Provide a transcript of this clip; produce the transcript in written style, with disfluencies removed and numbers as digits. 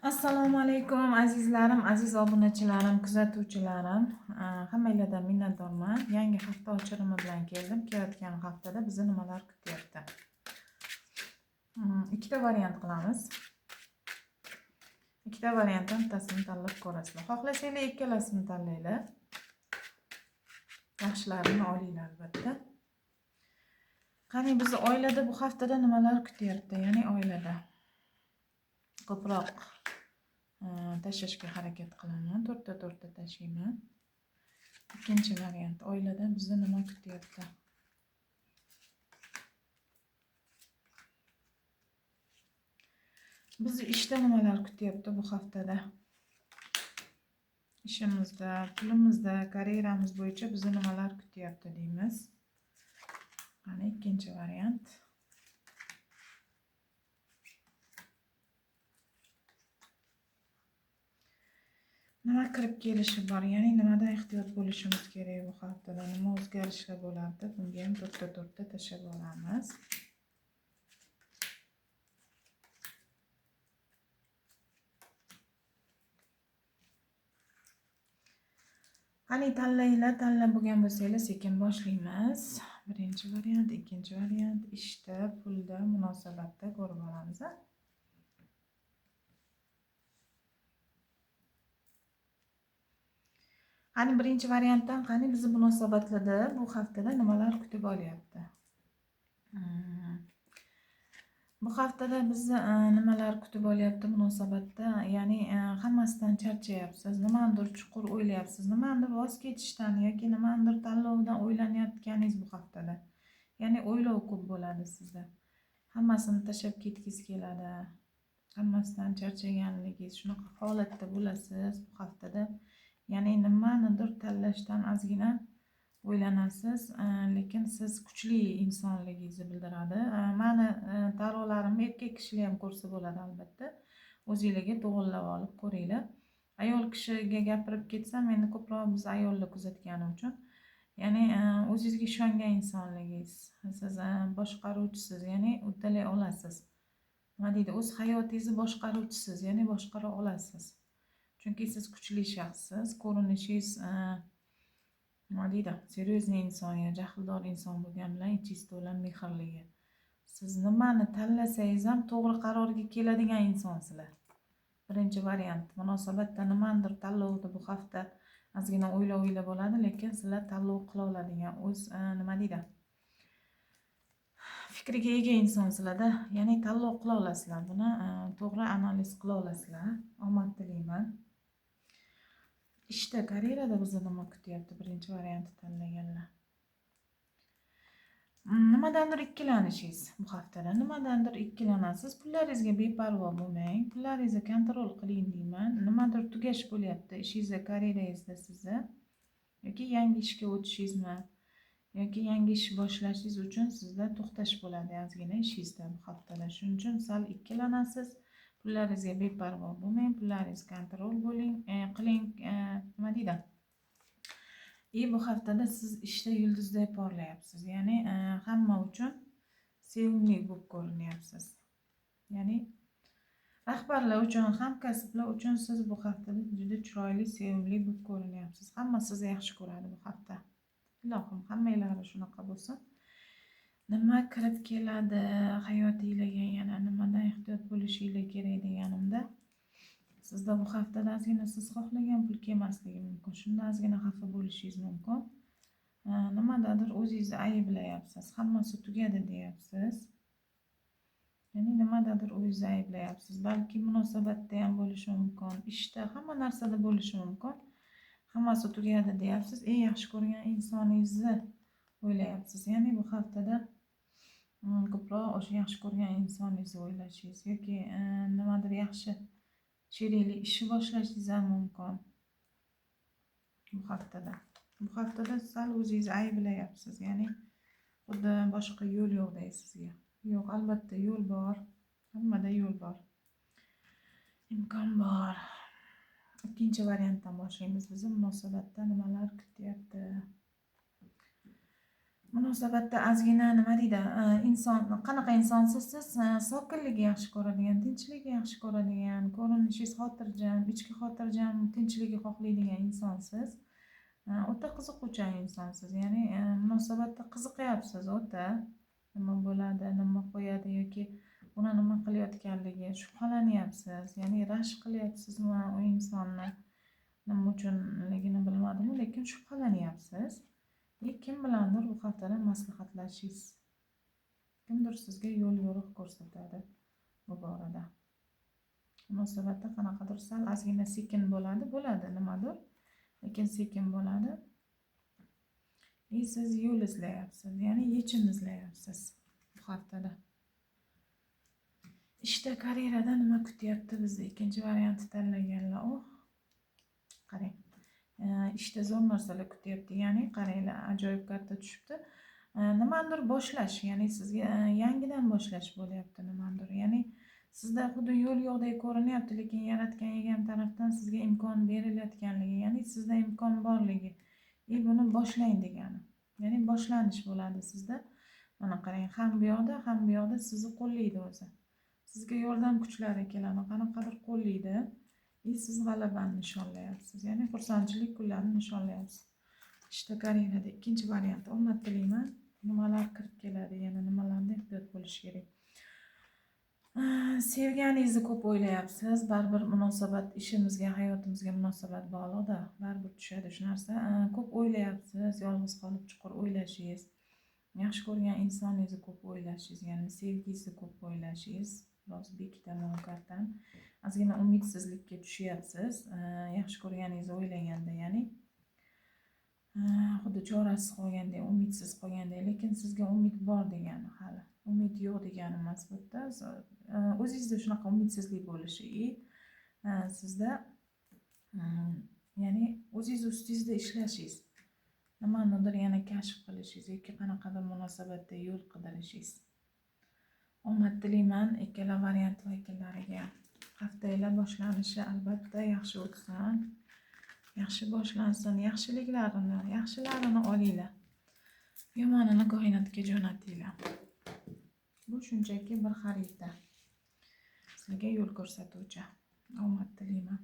Assalomu alaykum azizlarim, aziz obunachilarim, kuzatuvchilarim. Hammanglardan minnatdorman. Yangi hafta ochilimi bilan keldim. Kelayotgan haftada bizni nimalar kutyapti? Ikkita variant qilamiz. Ikkita variantdan bittasini tanlab ko'rasizlar. Xohlasanglar ikkalasini tanlanglar. Yaxshilarini olinglar albatta. Qani bizni oilada bu haftada nimalar kutyapti? Ya'ni oilada ko'proq tashlashga harakat qilaman. To'rtta tashlayman. Ikkinchi variant. Oilada bizni nima kutyapti? Bizni ishda nimalar kutyapti bu haftada? İshimizda, pulimizda, karyeramiz bo'yicha bizni nimalar kutyapti deymiz. Qani ikkinchi variant. Nima kirib kelishi bor, ya'ni nimadan ehtiyot bo'lishimiz kerak bu haftada, nima o'zgarishlar bo'ladi, bunga ham to'rtta tashlab olamiz. Qani tanlanglar, tanlab bo'lgan bo'lsanglar sekin boshlaymiz. Birinchi variant, ikkinchi variant, ishda, pulda, munosabatda ko'rib olamiz. Qani birinchi variantdan, qani bizni munosabatlarda bu haftada nimalar kutib olyapti? Bu haftada bizni nimalar kutib olyapti munosabatda? Ya'ni hammasidan charchayapsiz, nimanidir chuqur o'ylayapsiz, nimanidir voz kechishdan yoki nimanidir tanlovdan o'ylanayotganingiz bu haftada. Ya'ni o'ylov ko'p bo'ladi sizda. Hammasini tashlab ketgingiz keladi. Hammasidan charchaganligingiz, shunaqa holatda bo'lasiz bu haftada. Ya'ni nimanidir tanlashdan ozgina o'ylanasiz, lekin siz kuchli insonligingizni bildiradi. Mani tarolarimni erkak kishilar ham ko'rsa bo'ladi albatta. O'zingizga to'g'rilab olib ko'ringlar. Ayol kishiga gapirib ketsam, endi ko'proq biz ayollar kuzatganim uchun. Ya'ni o'zingizga ishongan insonligingiz, siz boshqaruvchisiz, ya'ni uddalay olasiz. Nima deydi? O'z hayotingizni boshqaruvchisiz, ya'ni boshqara olasiz. Chunki siz kuchli shaxssiz, ko'rinishingiz nima deydi? Seryozni inson, ya'ni jahldor inson bo'lgan bilan ichingiz to'la mehrligi. Siz nimani tanlasangiz ham to'g'ri qarorga keladigan insonsizlar. Birinchi variant. Munosabatda nimanidir tanlovda bu hafta ozgina o'yla bo'ladi, lekin sizlar tanlov qila oladigan o'z nima deydi? Fikriga ega insonsizlarda, ya'ni tanlov qila olasizlar. Buni to'g'ri analiz qila olasizlar. Omad tilayman. Ishda, karyerada bizni nima kutyapti? Birinchi variantni tanlaganlar. Nimadandir ikkilanishingiz bu haftada. Nimadandir ikkilanasiz. Pullaringizga beparvo bo'lmang. Pullaringizni kontrol qiling deyman. Nimadir tugash bo'lyapti ishingizda, karyerangizda sizni. Yoki yangi ishga o'tishingizmi? Yoki yangi ish boshlashingiz uchun sizda to'xtash bo'ladi ozgina ishingizda bu haftada. Shuning uchun sal ikkilanasiz. Pullaringizga beparvo bo'lmang, pullaringizni kontrol bo'ling, qiling, nima deydi? Bu haftada siz ishda yulduzday porlayapsiz. Ya'ni hamma uchun sevimli bo'lib ko'rinyapsiz. Ya'ni rahbarlar uchun, hamkasblar uchun siz bu haftada juda chiroyli, sevimli bo'lib ko'rinyapsiz. Hamma sizni yaxshi ko'radi bu hafta. Ilohim, hammanglar shunaqa bo'lsin. Nima kirib keladi hayotingizga, yana nimadan ehtiyot bo'lishinglar kerak deganimda, sizda bu haftada ozgina siz xohlagan pul kelmasligi mumkin. Shunda ozgina xafa bo'lishingiz mumkin. Nimadadir o'zingizni ayblayapsiz. Hammasi tugadi deyapsiz. Ya'ni nimadadir o'zingizni ayblayapsiz. Balki munosabatda ham bo'lishi mumkin, ishda, hamma narsada bo'lishi mumkin. Hammasi tugadi deyapsiz. Eng yaxshi ko'rgan insoningizni o'ylayapsiz. Ya'ni bu haftada ko'proq o'sha yaxshi ko'rgan insoningizni o'ylashingiz yoki nimadir yaxshi sherikli ishni boshlashingiz ham mumkin bu haftada. Bu haftada sal o'zingizni ayblayapsiz. Ya'ni xuddi boshqa yo'l yo'qday sizga. Yo'q, albatta yo'l bor. Hammada yo'l bor. Imkon bor. Ikkinchi variantdan boshlaymiz. Bizni munosabatda nimalar kutyapti? Munosabatda ozgina, nima deydi, inson, qanaqa insonsiz siz? Sokinlikni yaxshi ko'radigan, tinchlikni yaxshi ko'radigan, ko'rinishingiz xotirjam, ichki xotirjam, tinchlikni xohlaydigan insonsiz. O'ta qiziquvchan insonsiz, ya'ni munosabatda qiziqyapsiz o'ta. Nima bo'ladi, nima qo'yadi yoki uni nima qilayotganligi shubhalanyapsiz, ya'ni rashk qilyapsizmi u insonni, nima uchunligini bilmadimu, lekin shubhalanyapsiz. И kim bilandir bu haftada maslahatlashingiz, kimdir sizga yo'l yo'riq ko'rsatadi bu borada. Munosabatda qanaqadir sal ozgina sekin bo'ladi nimadir, lekin sekin bo'ladi. И siz yo'l izlayapsiz, ya'ni yechim izlayapsiz bu haftada. Ishda, karyerada nima kutyapti bizni ikkinchi variantni tanlaganlar? Oh, qarang, ishda zo'r narsalar kutyapti, ya'ni qaranglar, ajoyib karta tushibdi. Nimanidir boshlash, ya'ni sizga yangidan boshlash bo'lyapti nimanidir, ya'ni sizda xuddi yo'l yo'qdek ko'rinyapti, lekin yaratgan egam tarafdan sizga imkon berilayotganligi, ya'ni sizda imkon borligi и buni boshlang degani, ya'ni boshlanish bo'ladi sizda. Mana qarang, ham bu yoqda, ham bu yoqda sizni qo'llaydi o'zi, sizga yordam kuchlari keladi, qanaqadir qo'llaydi и siz g'alabani nishonlayapsiz, ya'ni xursandchilik kunlarini nishonlayapsiz. Ishda, karyerada ikkinchi variant, omad tilayman. Nimalar kirib keladi yana, nimalarda ehtiyot bo'lish kerak? Sevganingizni ko'p o'ylayapsiz, baribir munosabat, ishimizga, hayotimizga munosabat bog'liqda, baribir tushadi shu narsa. Ko'p o'ylayapsiz, yolg'iz qolib chuqur o'ylashingiz, yaxshi ko'rgan insoningizni ko'p o'ylashingiz, ya'ni sevgingizni ko'p o'ylashingiz. Biroz bekitaman kartani. Ozgina umidsizlikka tushyapsiz yaxshi ko'rganingizni o'ylaganda, ya'ni xuddi chorasiz qolgandek, umidsiz qolgandek, lekin sizga umid bor degani, hali umid yo'q degani emas bu yerda. O'zingizda shunaqa umidsizlik bo'lishi и sizda ya'ni o'zingiz ustingizda ishlashingiz, nimanidir yana kashf qilishingiz yoki qanaqadir munosabatda yo'l qidirishingiz. Omad tilayman ikkala variant vakillariga. Haftanglar boshlanishi albatta yaxshi o'tsin, yaxshi boshlansin, yaxshiliklarini, yaxshilarini olinglar, yomonini koinotga jo'natinglar. Bu shunchaki bir xarita, sizlarga yo'l ko'rsatuvchi. Omad tilayman.